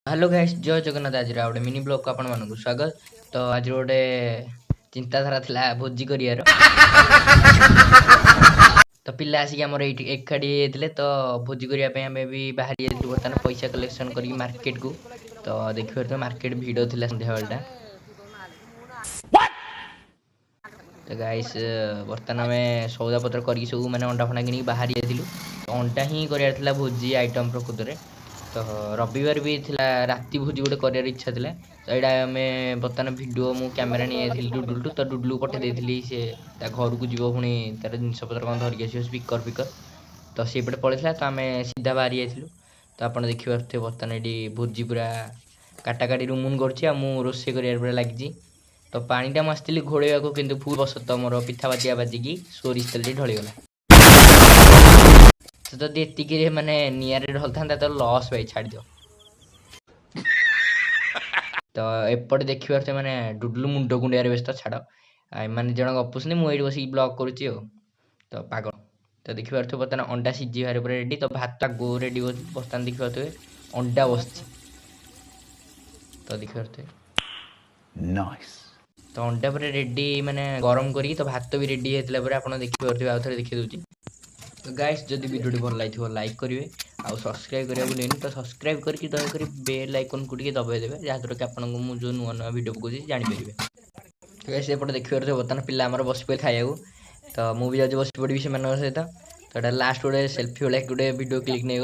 Hello guys, ଜୟ ଜଗନ୍ନାଥ। ଆଜିର ଆଉ ଗୋଟେ ମିନି ବ୍ଲଗ୍କୁ ଆପଣମାନଙ୍କୁ ସ୍ୱାଗତ। ତ ଆଜିର ଗୋଟେ ଚିନ୍ତାଧାରା ଥିଲା ଭୋଜି କରିବାର। ତ ପିଲା ଆସିକି ଆମର ଏଇଠି ଏକାଠି ହେଇଯାଇଥିଲେ, ତ ଭୋଜି କରିବା ପାଇଁ ଆମେ ବି ବାହାରି ଯାଇଥିଲୁ ବର୍ତ୍ତମାନ ପଇସା କଲେକ୍ସନ୍ କରିକି ମାର୍କେଟକୁ। ତ ଦେଖିପାରୁଥିବେ, ମାର୍କେଟ ଭିଡ଼ ଥିଲା ସନ୍ଧ୍ୟାବେଳଟା। ତ ଗାଇସ୍, ବର୍ତ୍ତମାନ ଆମେ ସଉଦା ପତ୍ର କରିକି ସବୁ ମାନେ ଅଣ୍ଡା ଫଣ୍ଡା କିଣିକି ବାହାରି ଯାଇଥିଲୁ। ତ ଅଣ୍ଡା ହିଁ କରିବାର ଥିଲା ଭୋଜି ଆଇଟମ୍ ପ୍ରକୃତରେ। ତ ରବିବାର ବି ଥିଲା, ରାତି ଭୋଜି ଗୋଟେ କରିବାର ଇଚ୍ଛା ଥିଲା। ତ ଏଇଟା ଆମେ ବର୍ତ୍ତମାନ ଭିଡ଼ିଓ ମୁଁ କ୍ୟାମେରା ନେଇଯାଇଥିଲି ଡୁଡୁଲଠୁ, ତ ଡୁଡୁଲକୁ ପଠେଇ ଦେଇଥିଲି। ସେ ତା ଘରକୁ ଯିବ, ପୁଣି ତାର ଜିନିଷପତ୍ର କ'ଣ ଧରିକି ଆସିବ, ସ୍ପିକର ଫିକର। ତ ସେଇପଟେ ପଳେଇଥିଲା, ତ ଆମେ ସିଧା ବାହାରି ଯାଇଥିଲୁ। ତ ଆପଣ ଦେଖିପାରୁଥିବେ, ବର୍ତ୍ତମାନ ଏଇଠି ଭୋଜି ପୁରା କାଟାକାଟି ରୁମୁନ କରୁଛି ଆଉ ମୁଁ ରୋଷେଇ କରିବାରେ ପୁରା ଲାଗିଛି। ତ ପାଣିଟା ମୁଁ ଆସିଥିଲି ଘୋଡ଼େଇବାକୁ, କିନ୍ତୁ ଭୁଲ ବଶତଃ ମୋର ପିଠା ବାତିଆ ବାଜିକି ସୋରିଷ ତେଲଟି ଢଳିଗଲା। ତ ଯଦି ଏତିକିରେ ମାନେ ନିଆଁରେ ଢଳିଥାନ୍ତା ତ ଲସ୍ ଭାଇ, ଛାଡ଼ିଦିଅ। ତ ଏପଟେ ଦେଖିପାରୁଥିବେ, ମାନେ ଡୁଡୁଲୁ ମୁଣ୍ଡ କୁଣ୍ଡେଇବାରେ ବ୍ୟସ୍ତ। ଛାଡ଼, ଆଉ ଏମାନେ ଜଣ ଗପୁଛନ୍ତି, ମୁଁ ଏଇଠି ବସିକି ବ୍ଲଗ୍ କରୁଛି। ଆଉ ତ ପାଗଳ। ତ ଦେଖିପାରୁଥିବେ, ବର୍ତ୍ତମାନ ଅଣ୍ଡା ସିଝିବାରେ ପୁରା ରେଡ଼ି। ତ ଭାତ ଆଗକୁ ରେଡ଼ି ବର୍ତ୍ତମାନ ଦେଖିପାରୁଥିବେ, ଅଣ୍ଡା ବସିଛି। ତ ଦେଖିପାରୁଥିବେ। Nice. ତ ଅଣ୍ଡା ପୁରା ରେଡ଼ି, ମାନେ ଗରମ କରିକି। ତ ଭାତ ବି ରେଡ଼ି ହେଇଥିଲା ପରେ ଆପଣ ଦେଖିପାରୁଥିବେ, ଆଉ ଥରେ ଦେଖେଇ ଦେଉଛି। ତ ଗାଇସ୍, ଯଦି ଭିଡ଼ିଓଟି ଭଲ ଲାଗିଥିବ ଲାଇକ୍ କରିବେ ଆଉ ସବସ୍କ୍ରାଇବ୍ କରିବାକୁ ଭୁଲିବେନି। ତ ସବସ୍କ୍ରାଇବ୍ କରିକି ଦୟାକରି ବେଲ୍ ଆଇକନ୍କୁ ଟିକେ ଦବାଇ ଦେବେ, ଯାହାଦ୍ୱାରା କି ଆପଣଙ୍କୁ ମୁଁ ଯେଉଁ ନୂଆ ନୂଆ ଭିଡ଼ିଓ ପକାଉଛି ଜାଣିପାରିବେ। ତ ଗାଇସ୍, ଏପଟେ ଦେଖିପାରୁଥିବେ, ବର୍ତ୍ତମାନ ପିଲା ଆମର ବସି ପଡ଼ିଲେ ଖାଇବାକୁ। ତ ମୁଁ ବି ଯାଉଛି ବସି ପଡ଼ିବି ସେମାନଙ୍କ ସହିତ। ତ ଏଇଟା ଲାଷ୍ଟ ଗୋଟେ ସେଲ୍ଫି ଭଳିଆ ଗୋଟେ ଭିଡ଼ିଓ କ୍ଲିକ୍ ନେଇଗଲୁ।